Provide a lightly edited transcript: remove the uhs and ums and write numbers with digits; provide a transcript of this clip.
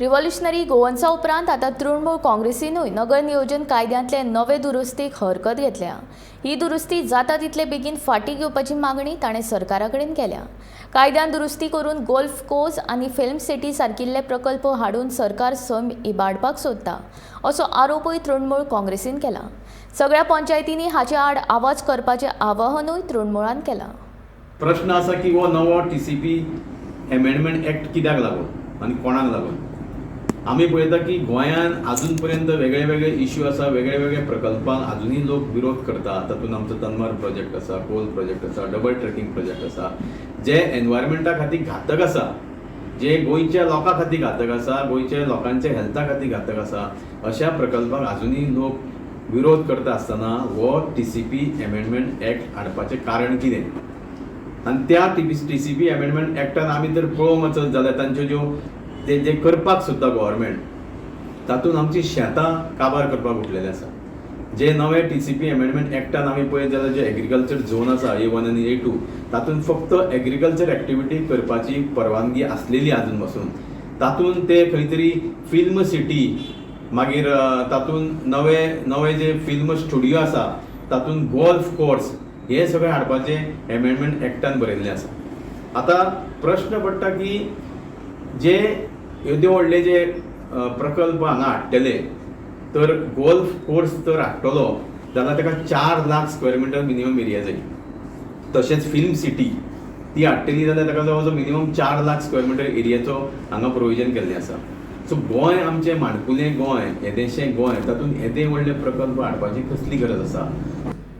Revolutionary गोवन्सा उपरांत आतां तृणमूल काँग्रेसीनूय नगर नियोजन कायद्यांतले नवे दुरुस्तीक हरकत घेतल्या. ही दुरुस्ती जाता तितले बेगीन फाटीं घेवपाची मागणी ताणें सरकारा कडेन केल्या. कायद्यान दुरुस्ती करून गोल्फ कोर्स आनी फिल्म सिटी सारकिल्ले प्रकल्प हाडून सरकार सैम इबाडपाक सोदता, असो आरोपूय तृणमूल काँग्रेसीन केला. सगळ्या पंचायतींनी हाचे आड आवाज करपाचें आवाहनूय तृणमूळान केलां. प्रश्न आसा की हो नवो टीसीपी एमेंडमेंट एक्ट कित्याक लागून आनी कोणाक लागून? आमी पळयता की गोंयान आजून पर्यंत वेगळे वेगळे इश्यू आसा, वेगळे वेगळे प्रकल्पांक आजुनूय लोक विरोध करता. तातूंत आमचो तन्मार प्रोजेक्ट आसा, कोल प्रोजेक्ट आसा, डबल ट्रेकिंग प्रोजेक्ट आसा, जे एनवायरमेंटा खातीर घातक आसा, जे गोंयच्या लोकां खातीर घातक आसा, गोंयच्या लोकांच्या हेल्था खातीर घातक आसा. अशा प्रकल्पांक आजुनूय लोक विरोध करता आसतना हो टीसीपी एमेंडमेंट एक्ट हाडपाचें कारण कितें? आनी त्या टीसीपी एमेंडमेंट एक्टान आमी जर पळोवंक वचत जाल्यार तांच्यो ज्यो ते जे करपाक सोदता गव्हर्मेंट, तातूंत आमची शेतां काबार करपाक उठलेले आसा. जे नवे टीसीपी एमेंडमेंट एक्टान आमी पळयत जाल्यार जे एग्रीकल्चर झोन आसा, ए 1 आनी ए 2, तातूंत फक्त एग्रीकल्चर एक्टिविटी करपाची परवानगी आसलेली आजून पासून. तातूंत ते खंय तरी फिल्म सिटी, मागीर तातूंत नवे नवे जे फिल्म स्टुडियो आसा, तातूंत गोल्फ कोर्स, हे सगळें हाडपाचें एमेंडमेंट एक्टान बरयल्लें आसा. आतां प्रश्न पडटा की जे येदे व्हडले जे प्रकल्प हांगा हाडटले, तर गोल्फ कोर्स जर हाडटलो जाल्यार ताका 4 lakh square metre minimum area जाय. तशेंच फिल्म सिटी ती हाडटली जाल्यार ताका जवळ जवळ मिनिमम 4 लाख स्क्वेअर मिटर एरियाचो हांगा प्रोविजन केल्लें आसा. सो गोंय आमचें माणकुलें गोंय, येदेशें गोंय, तातूंत येदे व्हडले प्रकल्प हाडपाची कसली गरज आसा?